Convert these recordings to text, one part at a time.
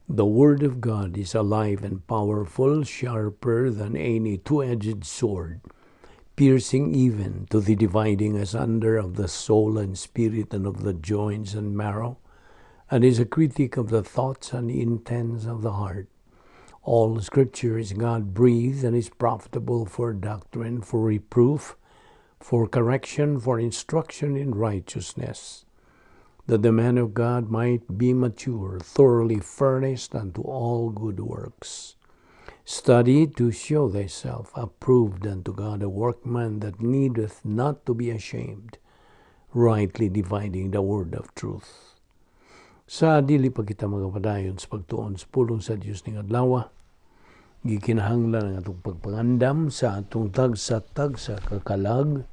The Word of God is alive and powerful, sharper than any two-edged sword, piercing even to the dividing asunder of the soul and spirit and of the joints and marrow, and is a critic of the thoughts and intents of the heart. All Scripture is God-breathed and is profitable for doctrine, for reproof, for correction, for instruction in righteousness, that the man of God might be mature, thoroughly furnished unto all good works. Study to show thyself approved unto God, a workman that needeth not to be ashamed, rightly dividing the word of truth. Sa dili pa kita magapadayon sa pagtuon sa pulong sa Dios ning adlaw, gikinahanglan ang atong pagpangandam sa atong tagsa-tagsa ka kalag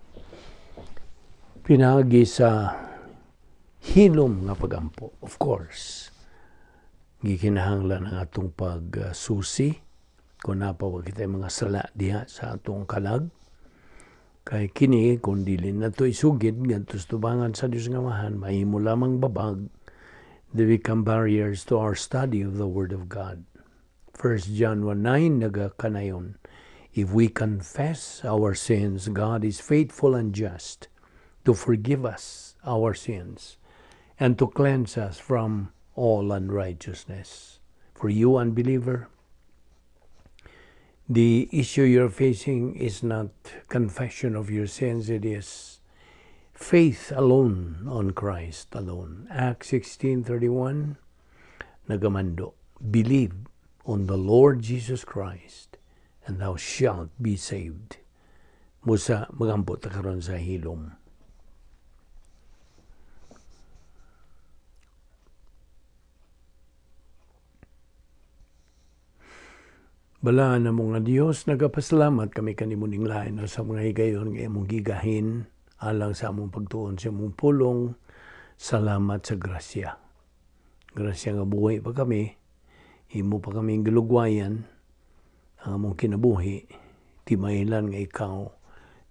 pinaagi sa hilom nga pagampo. Of course, gikinahanglan ang atong pagsusi kung naa pa kita mga sala diha sa atong kalag. Kay kini, kung dili nato isugid ngadto sa tubangan sa Dios nga Amahan, mahimo lamang babag. They become barriers to our study of the Word of God. 1 John 1:9 nagakanayon, "If we confess our sins, God is faithful and just to forgive us our sins and to cleanse us from all unrighteousness." For you, unbeliever, the issue you're facing is not confession of your sins, it is faith alone on Christ alone. Acts 16:31 nagamando, "Believe on the Lord Jesus Christ and thou shalt be saved." Busa magampo ta karon sa hilom. Balaan na mga Dios, nagapasalamat kami kanimo ning lain sa mga higayon nga imong gigahin alang sa among pagtuon sa imong pulong. Salamat sa grasya. Grasya nga buhi pa kami, imo pa kami gilugwayan ang among kinabuhi, timahilan nga ikaw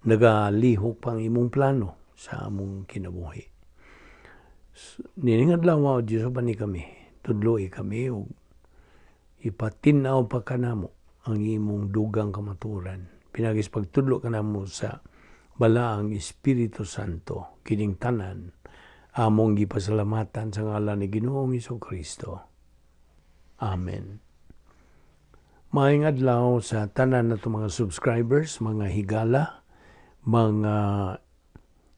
nagalihok pang imong plano sa among kinabuhi. Nining adlaw, Diyos, uban ni kami, tudloi kami ug ipatin-aw pa kanamo ang imong dugang kamatuoran. Pinaagi sa pagtudlo kanamo sa Balaang Espiritu Santo, kining tanan among gipasalamatan sa ngalan ni Ginoong Kristo. Amen. Maayong adlaw sa tanan nato mga subscribers, mga higala, mga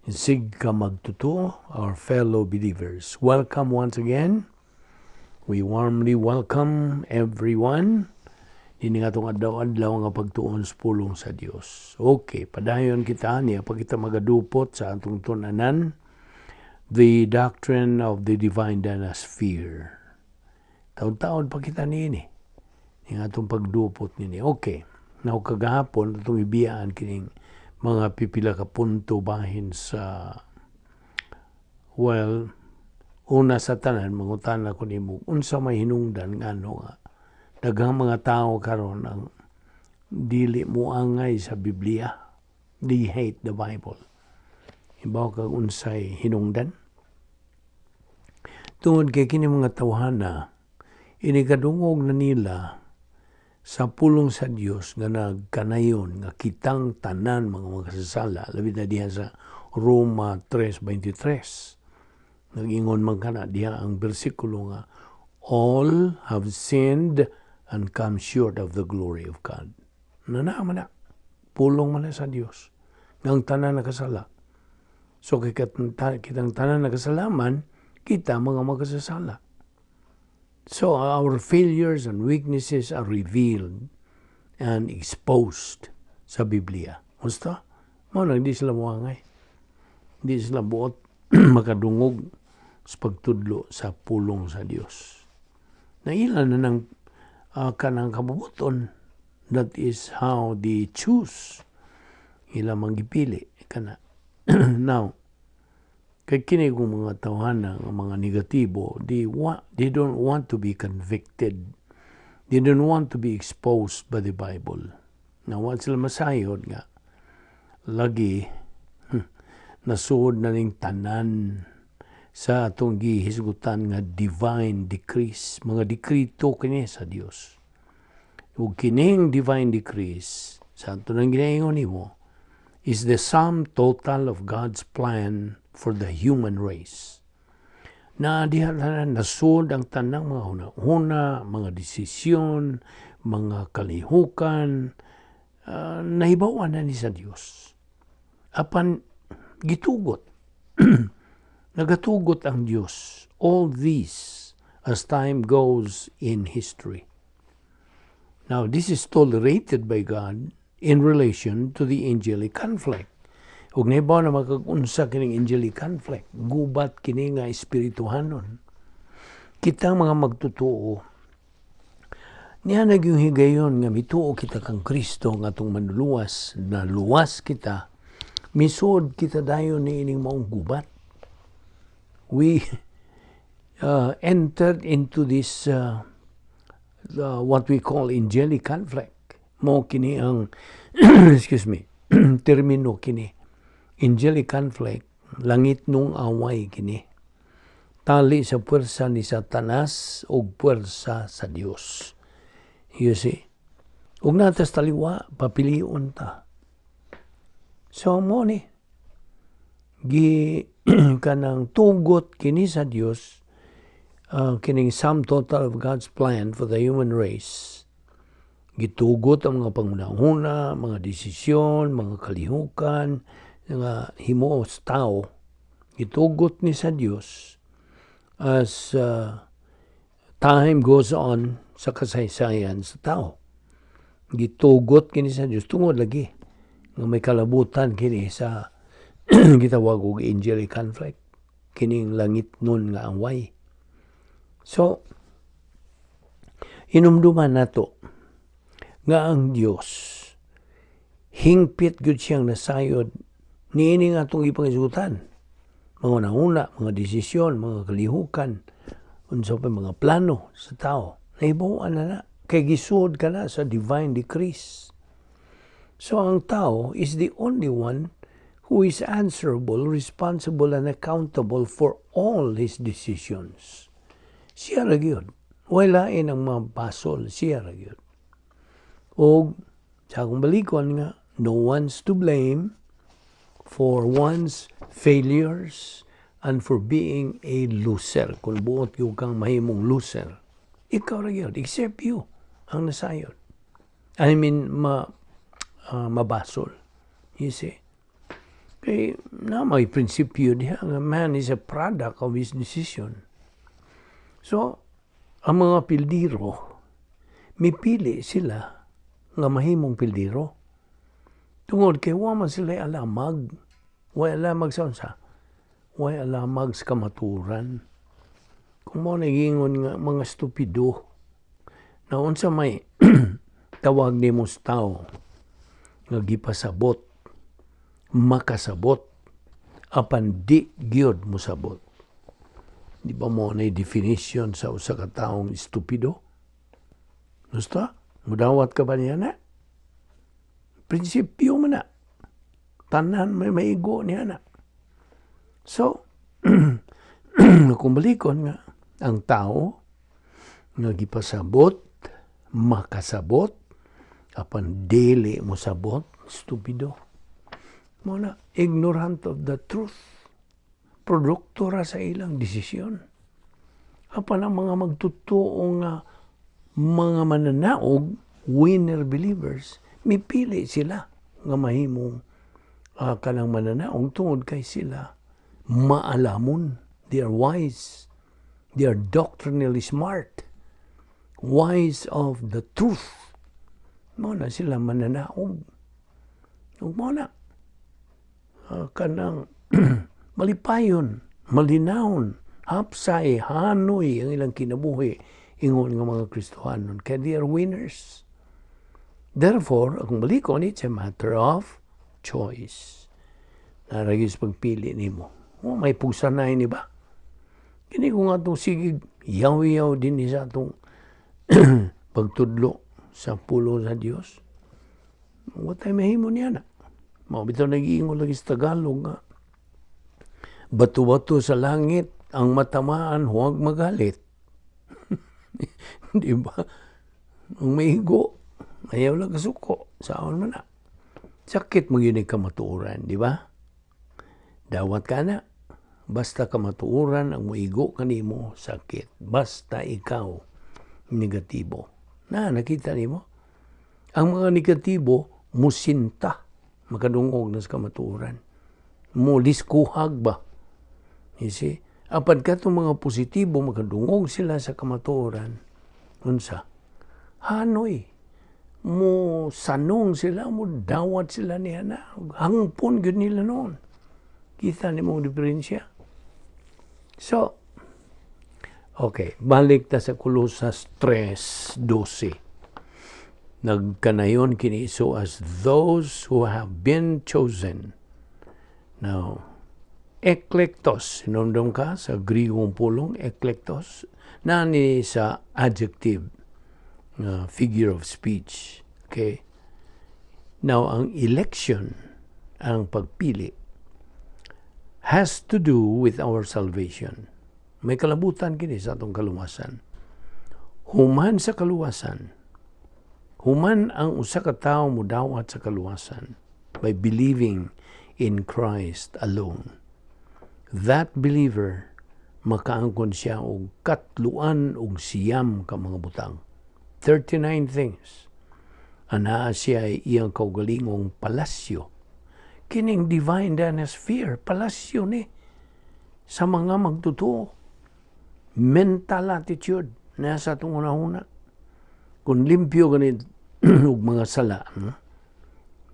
sig ka magtotoo, our fellow believers. Welcome once again. We warmly welcome everyone dini nga atong adlaw-adlaw nga pagtuon sa pulong sa Dios. Okay, padayon kita niya pag kita magadupot sa atong tun-anan, the doctrine of the divine dynasphere. Taon-taon pa kita niini. Ni atong pagdupot nini. Okay. Now, kagahapon atong ibiyaan kining mga pipila ka punto bahin sa, well, una sa tanan, mangutana ko nimo unsa may hinungdan ngano nga daghang mga tao karon ang dili moangay sa Biblia. They hate the Bible. Ibaw kag unsay hinungdan? Tungod kay kini mga tawhana, inikadungog na nila sa pulong sa Dios nga nagkanayon nga kitang tanan mga makasasala, labi na diha sa Roma 3:23. Nag-ingon man kana diha ang bersikulo nga "All have sinned and come short of the glory of God." Nana man na. Pulong man na sa Dios. Nga ang tanan nakasala. So kay kitang tanan nakasalaman, kita mga makasasala. So our failures and weaknesses are revealed and exposed sa Biblia. Gusto? Mao nang di sila muangay. Di sila buot makadungog sa pagtudlo sa pulong sa Dios. Naila na ng kanang kabubuton. That is how they choose. Ila manggipili kana. Now, kay kini kung mga tawhana nga mga negatibo, they don't want to be convicted. They don't want to be exposed by the Bible. Now, wa sila masayod nga lagi nasuod na ning tanan Sa atong gihisgutan nga divine decrees, mga dekrito kini sa Dios. Ug kining divine decrees sa ato nang ginaingon nimo is the sum total of God's plan for the human race. Na diha na nasud ang tanang mga huna-huna, mga desisyon, mga kalihukan, nahibaw-an na ni sa Dios. Apan gitugot, nagatugot ang Dios all these as time goes in history. Now, this is tolerated by God in relation to the angelic conflict. Ug nahibaw na man kag unsa kining angelic conflict, gubat kini nga espirituhanon. Kita mga magtotoo, niya yung higayon nga mituo kita kang Kristo nga atong manluluwas, na luwas kita, misod kita dayon ni ining maong gubat. We entered into this what we call angelic conflict. Mo kini ang, excuse me, termino kini. Angelic conflict, langit nung away kini. Tali sa puwersa ni Satanas ug puwersa sa Dios. You see? Ug natas taliwa, papilion ta. So mo ni gi kanang tugot kini sa Dios, kining sum total of God's plan for the human race. Gitugot ang mga pangunahuna, mga desisyon, mga kalihukan nga himuo sa tao, gitugot ni sa Dios as time goes on sa kasaysayan sa tao. Gitugot kini sa Dios tungod lagi nga may kalabutan kini sa gitawag og angelic conflict, kining langit nun nga away. So inumduman nato nga ang Dios hingpit gyud siyang nasayod niini nga atong ipangisugutan, mga una-una, mga desisyon, mga kalihukan, unsa pa mga plano sa tao. Nahibaw-an na na kay gisuod ka na sa divine decrees. So ang tao is the only one who is answerable, responsible, and accountable for all his decisions. Siya ra gyud. Wala lain ang mga basol, siya ra gyud. Og sa akong balikon nga, no one's to blame for one's failures and for being a loser. Kung buot gyud kang mahimong loser, ikaw ra gyud, except you, ang nasayod. I mean, mabasol. You see? Kay na may prinsipyo diha nga man is a product of his decision. So, ang mga pildiro, mipili sila nga mahimong pildiro. Tungod kay wa man sila alamag. Wa alamag sa unsa? Wa alamag sa kamaturan. Kung mo nagingon nga mga estupido, na unsa may tawag nimo sa tao nga gipasabot, makasabot, apan di gyud mosabot? Di ba mo na definition sa usa ka taong estupido? Gusto? Mudawat ka ba niya na? Prinsipyo man na. Tanan may maigo niya na. So, kung balikon nga, ang tao nga gipasabot, makasabot, apan dili mo sabot, estupido. Mo na, ignorant of the truth. Produkto ra sa ilang desisyon. Apan ang mga magtotoo nga mga mananaog, winner believers, mipili sila nga mahimong kanang mananaog tungod kay sila maalamon. They are wise. They are doctrinally smart. Wise of the truth. Mo na sila mananaog. Ug mo na kanang malipayon, malinawon, hapsay, hanoy ang ilang kinabuhi ingon nga mga Kristohanon. Kaya they are winners. Therefore, akong balikon, it's a matter of choice. Naragis pagpili nimo. Oh, may pugsanay ni ba? Kini kung atong sige yaw-yaw din ni sa atong pagtudlo sa pulong sa Dios. Wa tay mahimo niya na. Mao bitaw nag-iingon lagi sa Tagalog nga bato-bato sa langit. Ang matamaan, huwag magalit. Di ba? Ang maigo, ayaw lang kasuko. Saon man na. Sakit mo yun kamatuoran, di ba? Dawat ka na. Basta kamatuoran ang muigo kanimo, sakit. Basta ikaw, negatibo. Na, nakita nimo? Ang mga negatibo, musinta. Makadungog na sa kamatuoran. Muliskuhag ba? You see? Apan katong mga positibo, makadungog sila sa kamatuoran. Unsa? Hanoy. Mo sanong sila, mo dawat sila niya na. Hangpon gyud nila noon. Kita nimo ang diferensya? So, okay, balik ta sa Kolosas 3:12. Nagkanayon kini, "So as those who have been chosen." Now, eklektos, hinumdum ka sa Grigong pulong, eklektos, na ni sa adjective, figure of speech. Okay? Now, ang election, ang pagpili, has to do with our salvation. May kalabutan kini sa atong kaluwasan. Human sa kaluwasan, human ang usa ka tawo mudawat sa kaluwasan by believing in Christ alone, that believer, makaangkon siya og 39 ka mga butang. 39 things. Anaa siya ay iyang kaugalingong palasyo. Kining divine sphere, palasyo ni sa mga magtotoo. Mental attitude na sa atong una-una. Kung limpyo ganit og mga sala, no?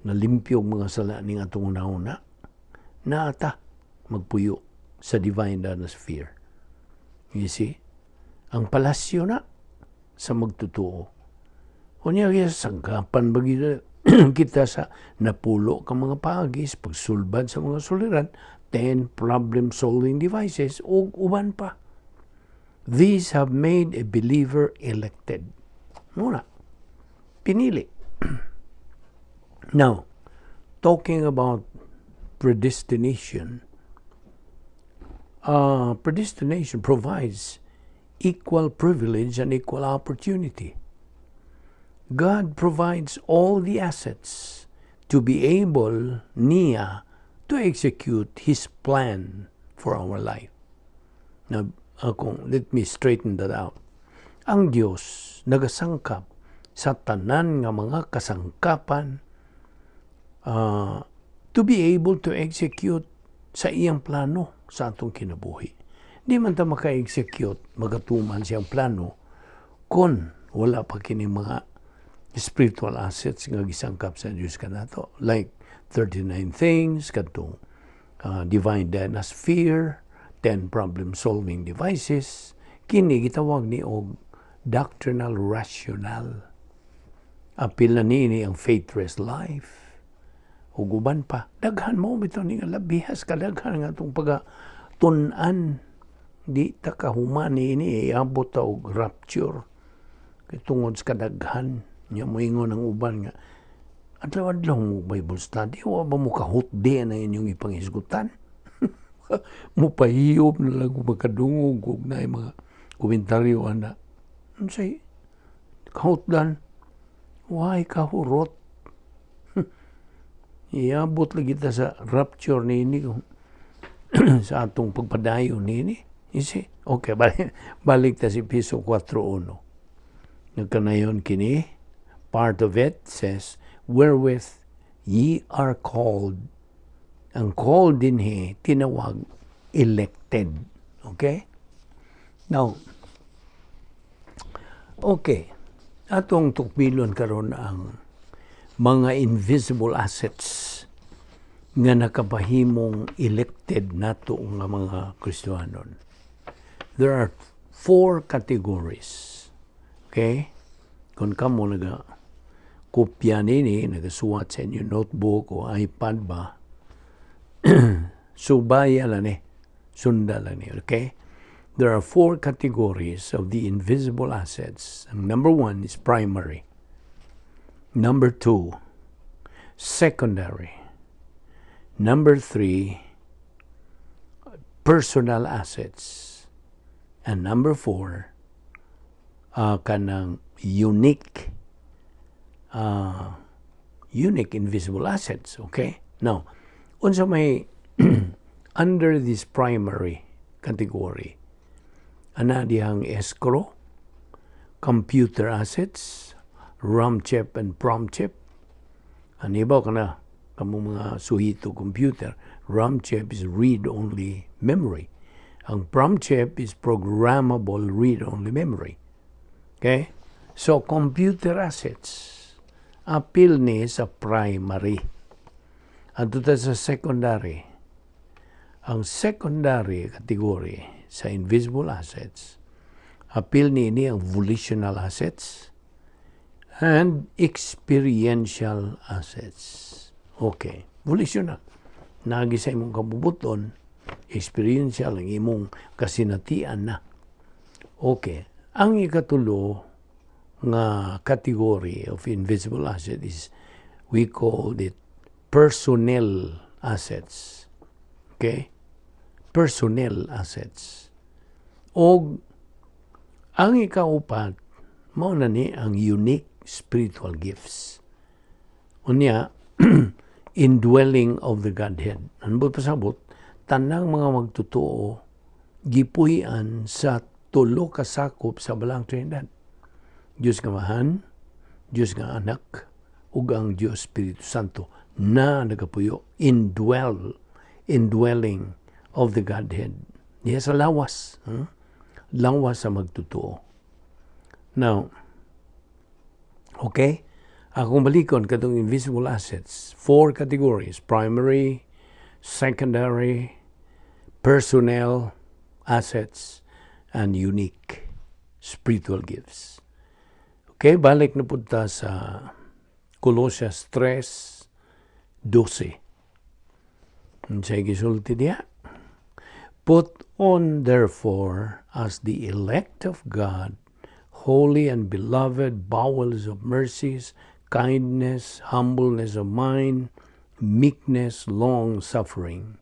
Na limpyo og mga sala ning atong una-una, naata magpuyo sa divine sphere. You see? Ang palasyo na sa magtotoo. Unya kaya sangkapan ba kita sa 10 ka mga paagis, pagsulbad sa mga suliran, 10 problem-solving devices, ug uban pa. These have made a believer elected. Muna, pinili. Now, talking about predestination, predestination provides equal privilege and equal opportunity. God provides all the assets to be able niya to execute His plan for our life. Now, akong, let me straighten that out. Ang Dios nagasangkap sa tanan nga mga kasangkapan to be able to execute sa iyang plano sa atong kinabuhi. Di man ta maka-execute, magatuman siyang plano kung wala pa kini mga spiritual assets nga gisangkap sa Diyos kanato. Like 39 things, kadtong divine sphere, 10 problem-solving devices, kini gitawag ni og doctrinal rationale. Apil na niini ang faith-rest life. Ug uban pa. Daghan mo bitaw ni nga labihas kadaghan nga atong paga tun-an. Di ta kahuman niini, iabot ta og rapture. Kay tungod sa kadaghan nya, moingon ang uban nga adlaw-adlaw mo Bible study, wa ba mo kahutdi na inyong ipanghisgutan? Mopahiyom na lang kung makadungog og naay mga komentaryo ana. Unsay kahutdan? Why kahurot? Iabot lagi ta sa rapture niini kung sa atong pagpadayon niini. You see? Okay, balik, balik ta sa Efeso 4:1. Nagkanayon kini, part of it says, "Wherewith ye are called." Ang called dinhi, tinawag, elected. Okay? Now, okay. Atong tukbilon karon ang mga invisible assets nga nakapahimong elected nato nga mga Kristohanon. There are four categories. Okay? Kung kamo naga kopya nini, nagasuwat sa inyong notebook o iPad ba, subaya lang ni, sunda lang ni, okay? There are four categories of the invisible assets. Ang number one is primary. Number two, secondary. Number three, Personal assets. And number four, kanang unique invisible assets. Okay? Now, unsa may under this primary category, ana dihang escrow, computer assets, RAM chip and PROM chip. Anibaw ka na kamo mga suhito computer, RAM chip is read-only memory. Ang PROM chip is programmable read-only memory. Okay? So, computer assets, apil ni sa primary. Adto ta sa secondary. Ang secondary category sa invisible assets, apil ni ang volitional assets and experiential assets. Okay, volitional. Naagi sa imong kabubuton, experiential ang imong kasinatian na. Okay. Ang ikatulo nga category of invisible asset is we called it personnel assets. Okay? Personnel assets. Og ang ikaupat, mao na ni ang unique spiritual gifts. Unya, indwelling of the Godhead. Ano ba pasabot? Tanang mga magtotoo gipuy-an sa tulo ka sakop sa Balaang Trinidad. Diyos nga Amahan, Diyos nga Anak, ug ang Diyos Espiritu Santo na nagapuyo, indwelling of the Godhead. Diya sa lawas. Lawas sa magtotoo. Now, okay? Akong balikon katong invisible assets. Four categories: primary, secondary, personnel assets, and unique spiritual gifts. Okay, balik na pud ta sa Colosas 3:12. Unsay gisulti diya? "Put on, therefore, as the elect of God, holy and beloved, bowels of mercies, kindness, humbleness of mind, meekness, long suffering."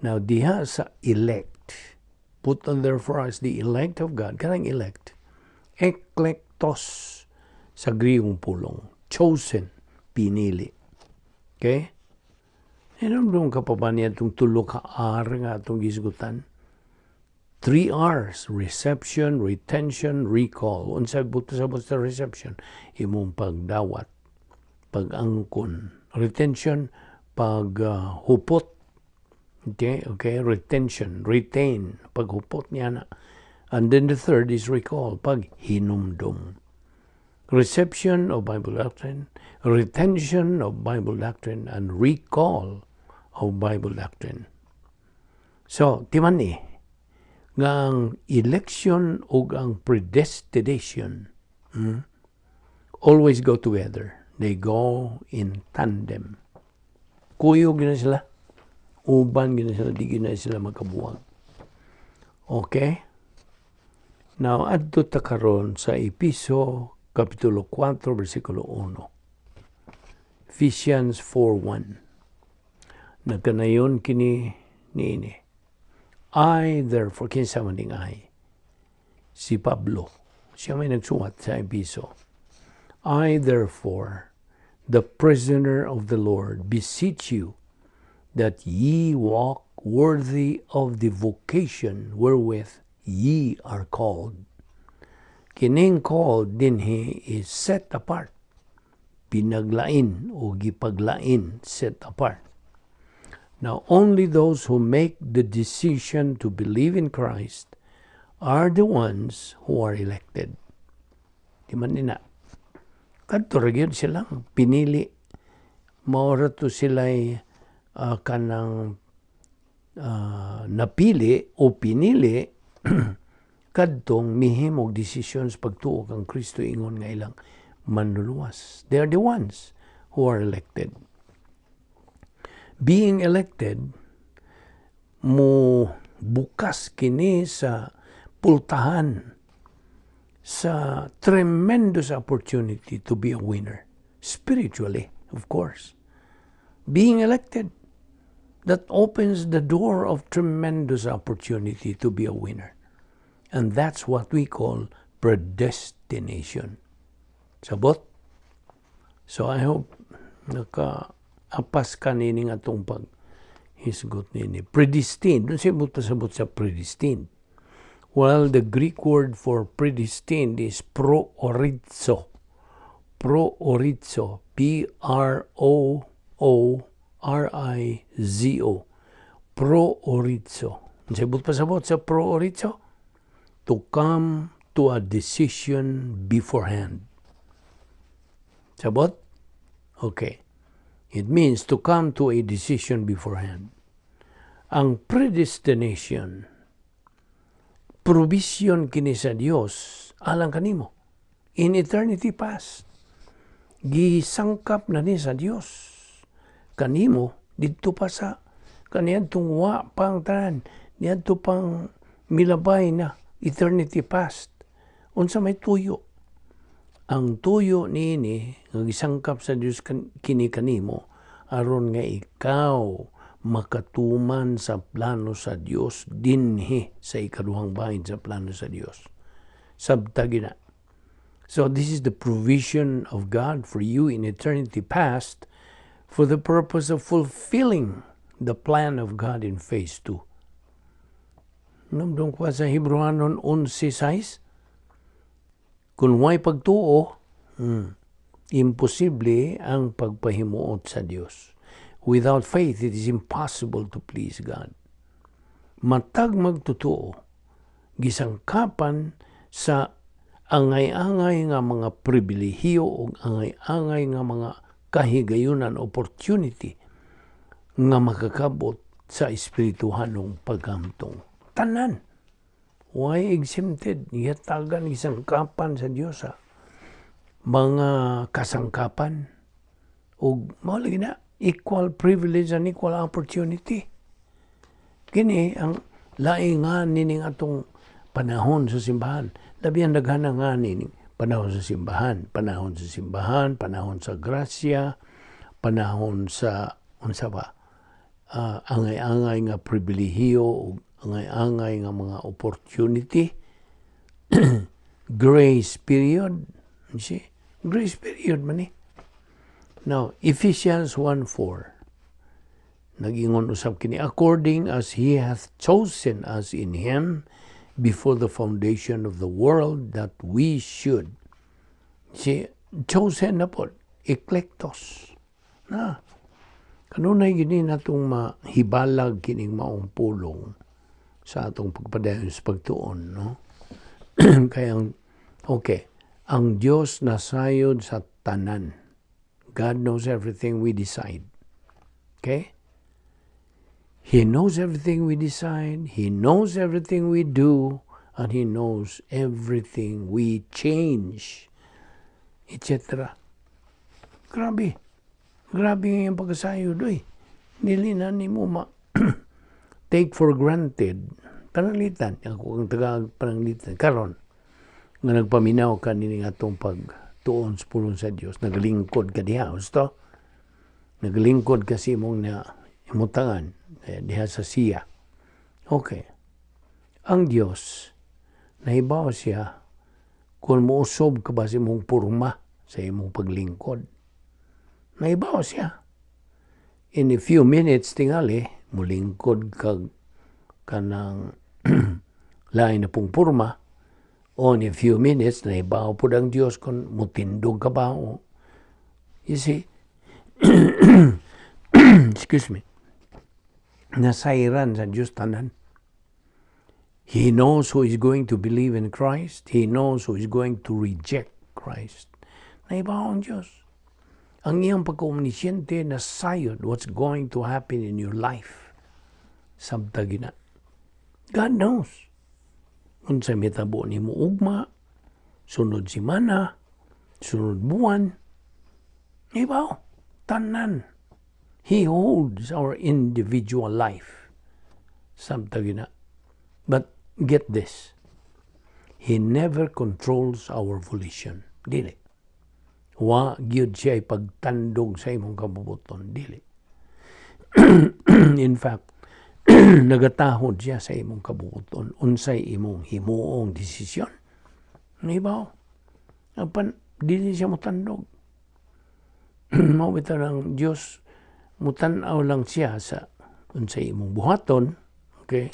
Now, diha sa elect, "put on therefore as the elect of God," kanang elect, eklektos sa Griyong pulong, chosen, pinili. Okay? Hinumdum ka pa ba niya itong tulo ka R nga atong gisgutan? Three R's: reception, retention, recall. Unsa buto sa sa reception? Imong pagdawat, pag-angkon. Retention, paghupot. Okay, retention, retain, paghupot niya na. And then the third is recall, paghinumdum. Reception of Bible doctrine, retention of Bible doctrine, and recall of Bible doctrine. So, timan ni, nga ang election ug ang predestination always go together. They go in tandem. Kuyog na sila. Uban gina sila, di gina sila magkabuwag. Okay? Now, adto ta karon sa Episo Kapitulo 4, versikulo 1. Ephesians 4:1. Nagkanayon kini niini. "I therefore," kinsa man ning I? Si Pablo. Siya may nagsuwat sa Episo. "I therefore, the prisoner of the Lord, beseech you that ye walk worthy of the vocation wherewith ye are called." Kining called dinhi is set apart. Pinaglain o gipaglain, set apart. Now, only those who make the decision to believe in Christ are the ones who are elected. Di man nina. Kadto ra gyud silang pinili. Mao ra to sila'y kanang napili o pinili kadtong mihimog desisyon sa pagtuo kang Kristo ingon nga ilang manluluwas. They are the ones who are elected. Being elected, mo bukas kini sa pultahan sa tremendous opportunity to be a winner. Spiritually, of course. Being elected. That opens the door of tremendous opportunity to be a winner. And that's what we call predestination. Sabot? So I hope naka-apas ka nining atong pag hisgot nini. Predestined. Unsa'y pasabot sa predestined? Well, the Greek word for predestined is proorizo. Proorizo. Proorizo. Proorizo. Unsa'y pasabot sa proorizo? To come to a decision beforehand. Sabot? Okay. It means to come to a decision beforehand. Ang predestination, provision kini sa Dios alang kanimo. In eternity past, gisangkap na ni sa Dios kanimo didto pa sa kaniadtong wa pang tanan, niadto pang milabay na eternity past. Unsa may tuyo? Ang tuyo niini nga gisangkap sa Dios kini kanimo aron nga ikaw makatuman sa plano sa Dios dinhi sa ikaduhang bahin sa plano sa Dios. Sabta gina. So this is the provision of God for you in eternity past for the purpose of fulfilling the plan of God in phase 2. Namdong ko sa Hebrewanon 11:6, kung way pagtuo, imposible ang pagpahimuot sa Dios. Without faith, it is impossible to please God. Matag magtotoo, gisangkapan sa angay-angay nga mga pribilehiyo o angay-angay nga mga kahigayunan, opportunity nga makakabot sa espirituhanong paghamtong. Tanan. Way exempted? Gihatagan, gisangkapan sa Dios sa mga kasangkapan ug mao lagi na equal privilege and equal opportunity. Kini ang laing nga nining atong panahon sa simbahan. Labi ang daghan nga nining panahon sa simbahan, panahon sa simbahan, panahon sa grasya, panahon sa unsa ba? Angay-angay nga pribilehiyo ug angay-angay nga mga opportunity. Grace period. You see? Grace period man ni. Now, Ephesians 1:4. Nag-ingon usab kini, "According as He hath chosen us in Him before the foundation of the world, that we should." Si chosen na po, eklektos. Na, kanunay gini natong mahibalag kining maong pulong sa atong pagpadayon sa pagtuon, no? Kaya, okay, ang Dios nasayod sa tanan. God knows everything we decide. Okay? He knows everything we decide. He knows everything we do. And He knows everything we change, etc. Grabe. Grabe nga yung pagkasayod, oy. Dili na ni mo ma take for granted. Pananglitan. Ako ang taga pananglitan. Karon, nga nagpaminaw ka nini atong pagtuon sa pulong sa Dios, naglingkod ka diha, gusto? Naglingkod ka sa imong na imutangan diha sa siya. Okay. Ang Dios, nahibaw siya kung muusob ka ba sa imong porma sa imong paglingkod. Nahibaw siya. In a few minutes, tingali, mulingkod kag kanang lain na pong porma, o in a few minutes, nahibaw po ang Diyos kung mutindog ka ba o, you see, excuse me, nasayran sa Diyos tanan. He knows who is going to believe in Christ. He knows who is going to reject Christ. Nahibaw ang Diyos. Ang iyang pagka-omnisciente, nasayod what's going to happen in your life. Sabta gina. God knows. Unsa mitabo nimo ugma, sunod semana, sunod buwan, nahibaw, tanan. He holds our individual life. Sabta gina. But get this. He never controls our volition. Dili. Wa gyud siya pagtandog sa imong kabubuton. Dili. In fact, nagatahod siya sa imong kabuoton, unsay imong himuong desisyon. Nahibaw. Apan dili siya motandog. Mao bitaw ang Dios, mutan-aw lang siya sa unsay imong buhaton, okay?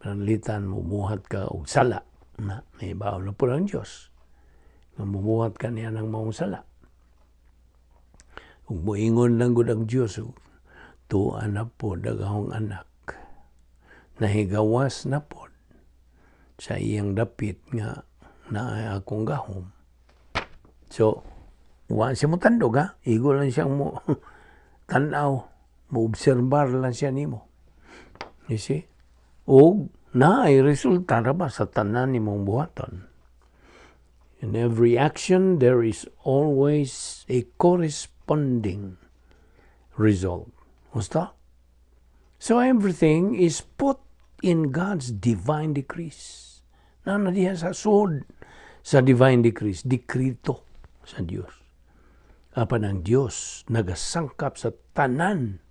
Pananglitan mo buhat ka og sala na nahibaw na po ang Dios nga mubuhat ka niya ng maong sala. Ug moingon lang gud ang Dios, "Tuwa na pod ang akong anak. Nahigawas na pod sa iyang dapit nga naay akong gahom." So, wa siya mo tandog ha. Igo lang siyang mo tanaw, mo obserbar lang siya nimo. You see? Og naay resulta ra ba sa tanan nimong buhaton. In every action, there is always a corresponding result. Gusto? So everything is put in God's divine decrees. Na na diha sa sud sa divine decrees, dikrito sa Dios. Apan ang Dios nagasangkap sa tanan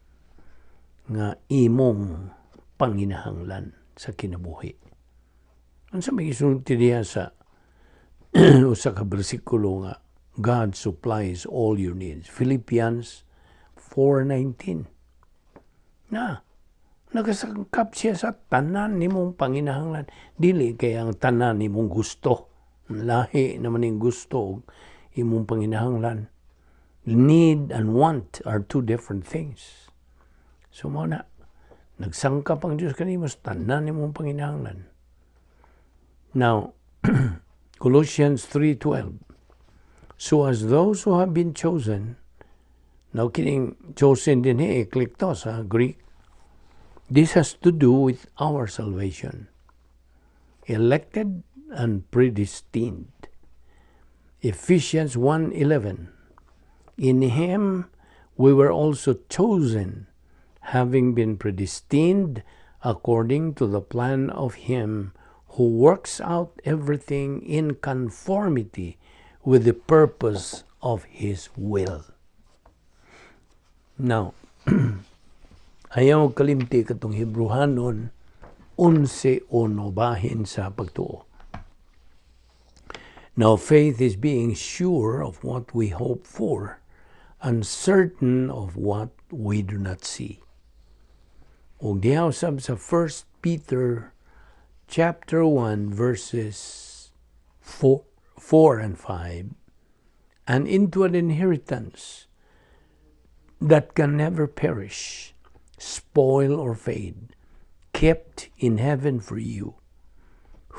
nga imong panginahanglan sa kinabuhi. Unsa may gisulti diha sa usa ka bersikulo nga God supplies all your needs? Philippians 4:19. Na nagasangkap siya sa tanan nimong panginahanglan. Dili kay ang tanan nimong gusto. Lahi naman ning gusto ug imong panginahanglan. Need and want are two different things. So mao na, nagsangkap ang Diyos kanimo sa tanan nimong panginahanglan. Now, Colossians 3:12. So as those who have been chosen, now kining chosen din he, eklektos sa Greek, this has to do with our salvation. Elected and predestined. Ephesians 1:11. In him we were also chosen, having been predestined according to the plan of him who works out everything in conformity with the purpose of his will. Now, ayaw kalimti katong Hebrehanon 11:1 bahin sa pagtuo. Now, faith is being sure of what we hope for and certain of what we do not see. Ug diha usab sa 1 Peter chapter 1 verses 4 and 5, and into an inheritance that can never perish, spoil or fade, kept in heaven for you,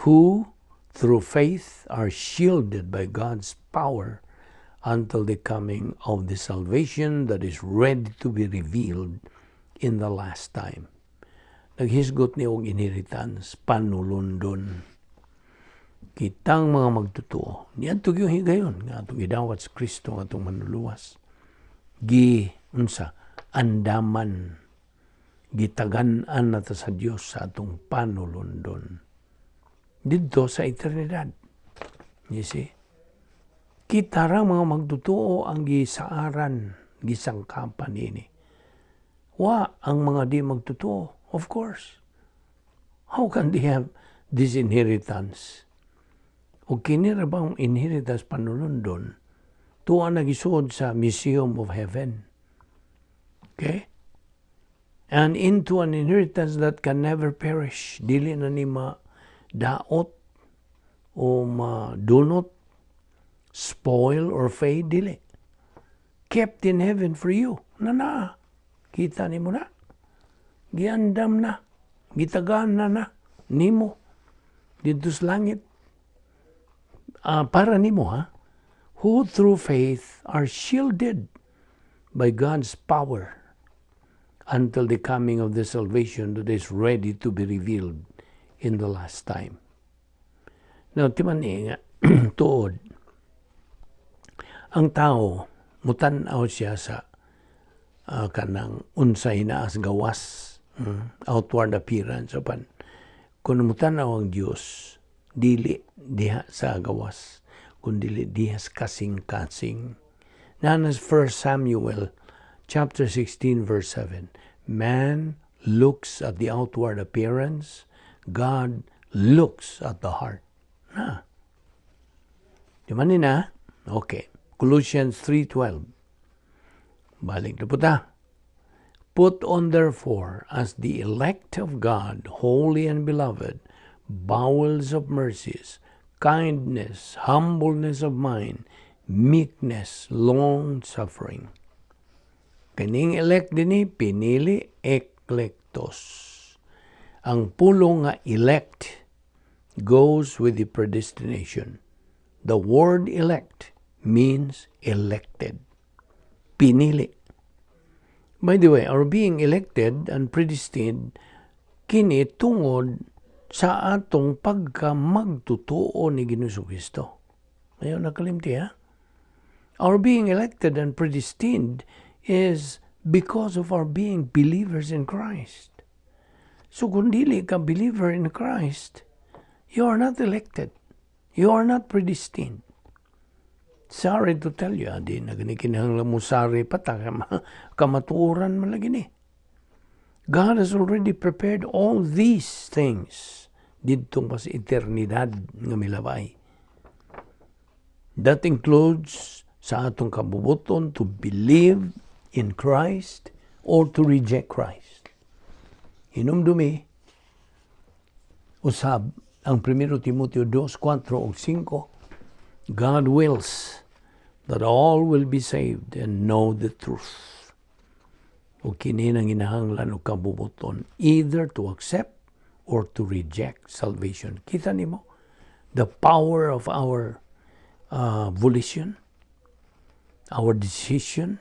who through faith are shielded by God's power until the coming of the salvation that is ready to be revealed in the last time. Naghisgot ni og inheritance, panulundon. Kitang mga magtotoo, niadto gyud higayon nga atong gidawat sa Kristo nga atong Manluluwas. Gi unsa andaman, gitagan-an na ta sa Dios sa atong panulundon didto sa eternidad. You see? Kita ra mga magtotoo ang gisaaran, gisangkapan nini. Wa ang mga di magtotoo, of course. How can they have this inheritance? O kini ra bang inheritance panulundon, tuwa nagisuod sa Museum of Heaven. Okay? And into an inheritance that can never perish. Dili na ni daot o madunot, spoil or fade, dili. Kept in heaven for you. Na na. Kita nimo na. Giandam na. Gitagaan na na. Nimo. Didto sa langit. Para nimo ha. Who through faith are shielded by God's power until the coming of the salvation that is ready to be revealed in the last time. Now, timan nga, tuod, ang tao, mutan-aw siya sa kanang unsay naa sa gawas, outward appearance. Apan, kung mutan-aw ang Dios, dili diha sa gawas, kundi diha sa kasing-kasing. Naa sa 1 Samuel chapter 16 verse 7. Man looks at the outward appearance, God looks at the heart. Na. Di man ni na? Okay. Colossians 3:12. Balik na po ta. "Put on therefore, as the elect of God, holy and beloved, bowels of mercies, kindness, humbleness of mind, meekness, long suffering." Kining elect dinhi, pinili, eklektos. Ang pulong nga elect goes with the predestination. The word elect means elected. Pinili. By the way, our being elected and predestined kini tungod sa atong pagka magtutuo ni Ginoong Kristo. Ayaw nakalimti, ha? Our being elected and predestined is because of our being believers in Christ. So kung dili ka believer in Christ, you are not elected. You are not predestined. Sorry to tell you, di na gani kinahanglan mo sorry pa ta, kamatuoran man lagi ni. God has already prepared all these things didto pa sa eternidad nga milabay. That includes sa atong kabubuton to believe in Christ or to reject Christ. Hinumdumi usab ang 1 Timoteo 2, 4 ug 5, "God wills that all will be saved and know the truth." O kini nang inahanglan og kabubuton, either to accept or to reject salvation. Kita nimo the power of our volition, our decision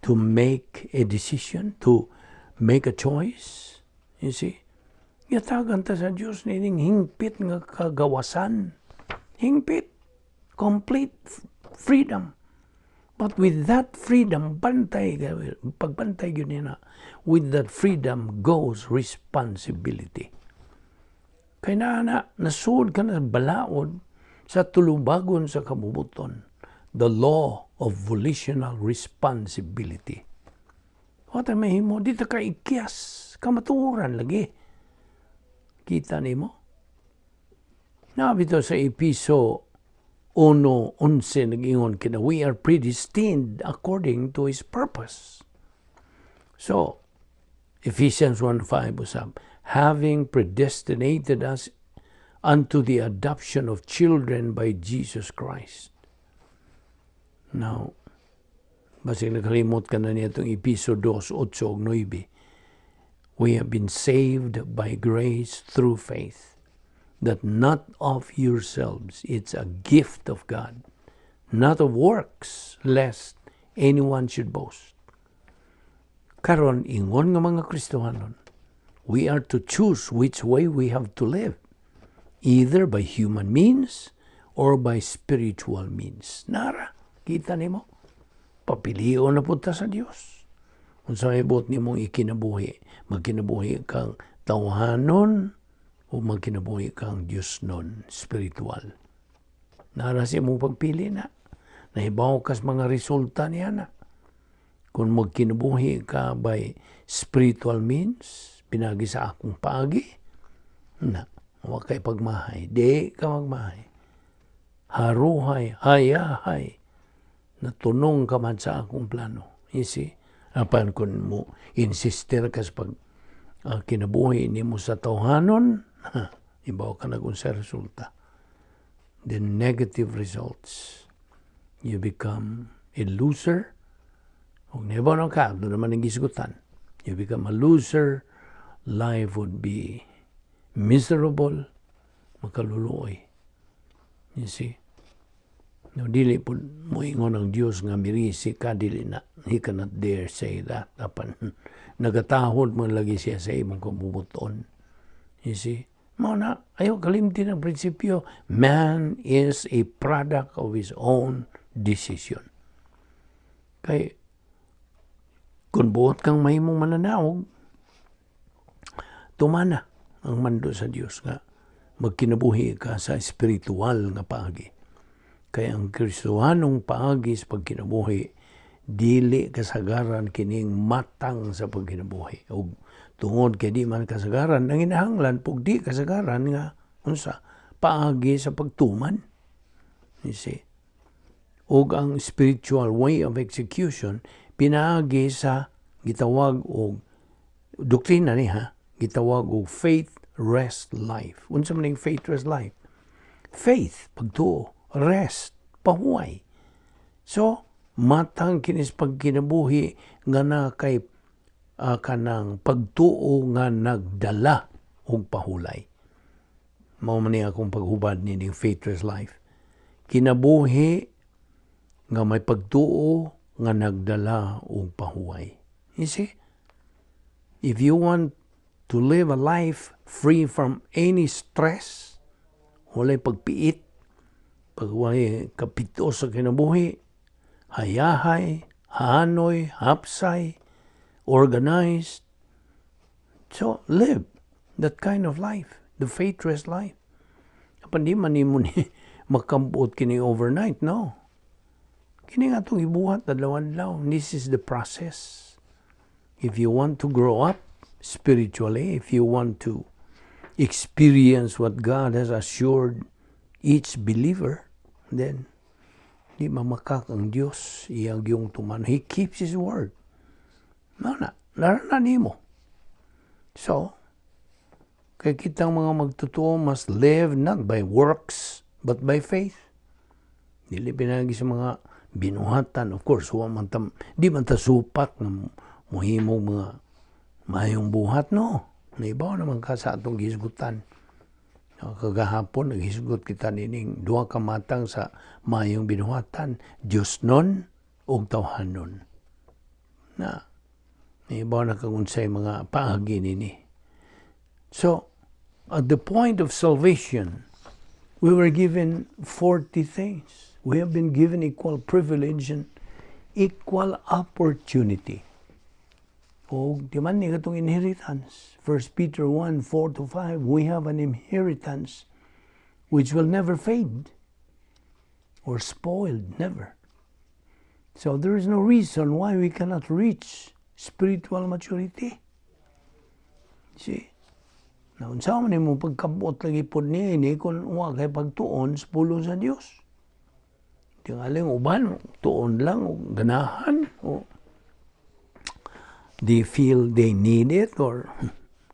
to make a decision, to make a choice. You see? Gihatagan ta sa Dios nining hingpit nga kagawasan. Hingpit. Complete freedom. But with that freedom, bantay, pagbantay yun na, with that freedom goes responsibility. Kay na, nasud ka na balaod sa tulubagon sa kabubuton. The law of volitional responsibility. Wa tay mahimo, dito ka ikyas, kamatuoran lagi. Kita nimo? Naa bitaw sa Episo 1:11 nag-ingon kina, we are predestined according to His purpose. So, Ephesians 1:5 usab, having predestinated us unto the adoption of children by Jesus Christ. Now, basig nakalimot ka na niya itong Episo 2, 8 ug 9. "We have been saved by grace through faith, that not of yourselves, it's a gift of God, not of works, lest anyone should boast." Karon, ingon nga mga Kristohanon, we are to choose which way we have to live, either by human means or by spiritual means. Nara, kita nimo, papilion na punta sa Dios. Kung sa may buot nimong ikinabuhi, magkinabuhi kang tawhanon o magkinabuhi kang Diyos nun, spiritual. Nara sa imong pagpili na. Nahibaw kas mga resulta niya na. Kung magkinabuhi ka by spiritual means, pinagi sa akong paagi, na, wa kay pagmahay. Di ka magmahay. Haruhay, hayahay, natunong ka man sa akong plano. You see? Apan kung mo insister ka sa pag kinabuhi nimo sa tawhanon, ha, ibaw ka na kung sa resulta. The negative results. You become a loser. Kung never na ka, doon naman ang gisgutan. You become a loser, life would be miserable, makaluluoy. You see? No, dili po moingon ang Dios nga mirisi ka, dili na. He cannot dare say that. Apan nagatahod mo lagi siya sa imong kabubuton. You see? Mao na, ayaw kalimti ng prinsipyo. Man is a product of his own decision. Kay, kung buot kang mahimong mananaog, tumana ang mando sa Dios nga magkinabuhi ka sa espiritual nga paagi. Kaya ang Kristohanong paagi sa pagkinabuhi Dili kasagaran kining matang sa pagkinabuhi. Ug tungod kay di man kasagaran, nanginahanglan pug di kasagaran nga unsa paagi sa pagtuman. You see? Ug ang spiritual way of execution pinaagi sa gitawag og doktrina ni ha, gitawag og faith rest life. Unsa man ning faith rest life? Faith, pagtuo, rest, pahuway. So, matang kinis pagkinabuhi nga na kay kanang pagtuo nga nagdala og pahulay. Mao man ni akong paghubad nining faith rest life. Kinabuhi nga may pagtuo nga nagdala og pahuway. You see? If you want to live a life free from any stress, walay pagpiit, pag walay kapito sa kinabuhi, hayahay, hanoy, hapsay, organized. So, live that kind of life, the faith-rest life. Apan di man nimo ni makambot kini overnight, no. Kini nga itong ibuhat adlaw-adlaw. This is the process. If you want to grow up spiritually, if you want to experience what God has assured each believer, then di mamakak ang Dios, iyang yung tuman. He keeps His word. No na, narana nimo. So, kay kitang mga magtotoo must live not by works, but by faith. Dili pinagi sa mga binuhatan. Of course, wa man ta, di man ta supak ng muhimong mga mayong buhat, no. Naibaw naman ka sa atong gihisgutan. Kagahapon, naghisgot kita nining duha ka matang sa mayong binuhatan, Diyosnon ug tawhanon. Na, naibaw na kag unsay mga paagi nini. So, at the point of salvation, we were given 40 things. We have been given equal privilege and equal opportunity. O di man ni katong inheritance. 1 Peter 1, 4 to 5, we have an inheritance which will never fade or spoiled, never. So there is no reason why we cannot reach spiritual maturity. See? Na unsa man nimo pagkabot lagi pod niini kung wa kay pagtuon sa pulong sa Dios. Tingaling uban tuon lang o ganahan o they feel they need it or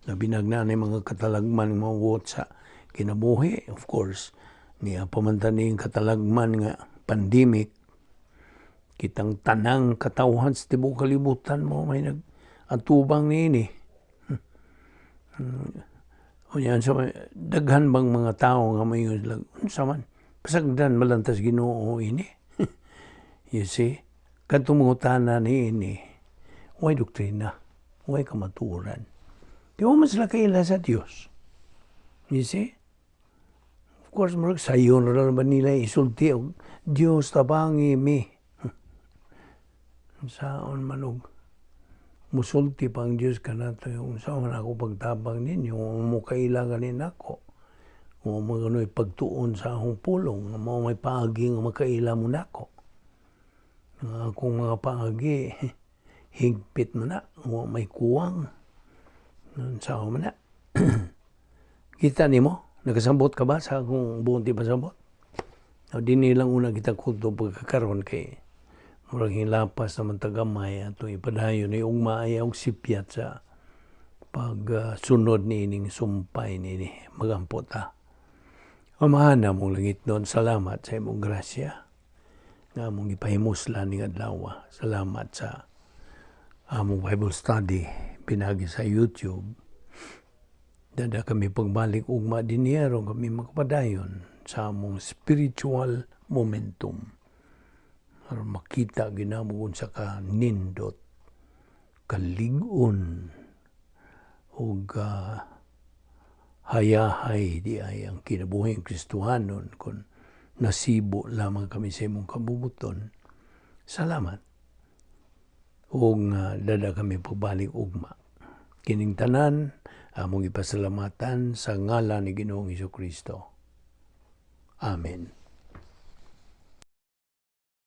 labi na ni mga katalagman mga sa kinabuhi. Of course, niya pamantan ning katalagman nga pandemic, kitang tanang katawhan sa tibuok kalibutan mo may nag atubang niini. Unya sa daghan bang mga tao nga may lang unsa man pasagdan malantas Ginoo ini. You see, kadtong mangutana niini, way doktrina, way kamatuoran. Di mo man sila kaila sa Dios. You see? Of course, murag sayon ra ba nila isulti og Dios tabangi mi. Saon man og musulti pa ang Dios kanato, unsa man ako pagtabang ninyo, mo kaila ganin ako. Kung mo gano'y pagtuon sa akong pulong, mo may paagi nga makaila mo nako. Ang akong mga paagi, higpit mo na, wa may kuwang. Unsa man na. Kita nimo, nakasabot ka ba sa akong buong ti pasabot? O dinhi lang una kita kutob pagkakaron kay murag hilapas naman tagamay atong ipadayon ni ugma ayaw sipyat sa pagsunod uh, niining sumpay nini. Magampo ta. Amahan namong langitnon, salamat sa imong grasya nga among gipahimuslan ning adlaw. Salamat sa among Bible study pinagi sa YouTube. Dada kami pagbalik ugma dinhi aron kami makapadayon sa among spiritual momentum. Aron makita ginamo unsa ka nindot, kalig-on ug hayahay di ay ang kinabuhing Kristohanon kung nasibo lamang kami sa imong kabubuton. Salamat. Ug dada kami pagbalik ugma. Kining tanan among ipasalamatan sa ngalan ni Ginoong Kristo. Amen.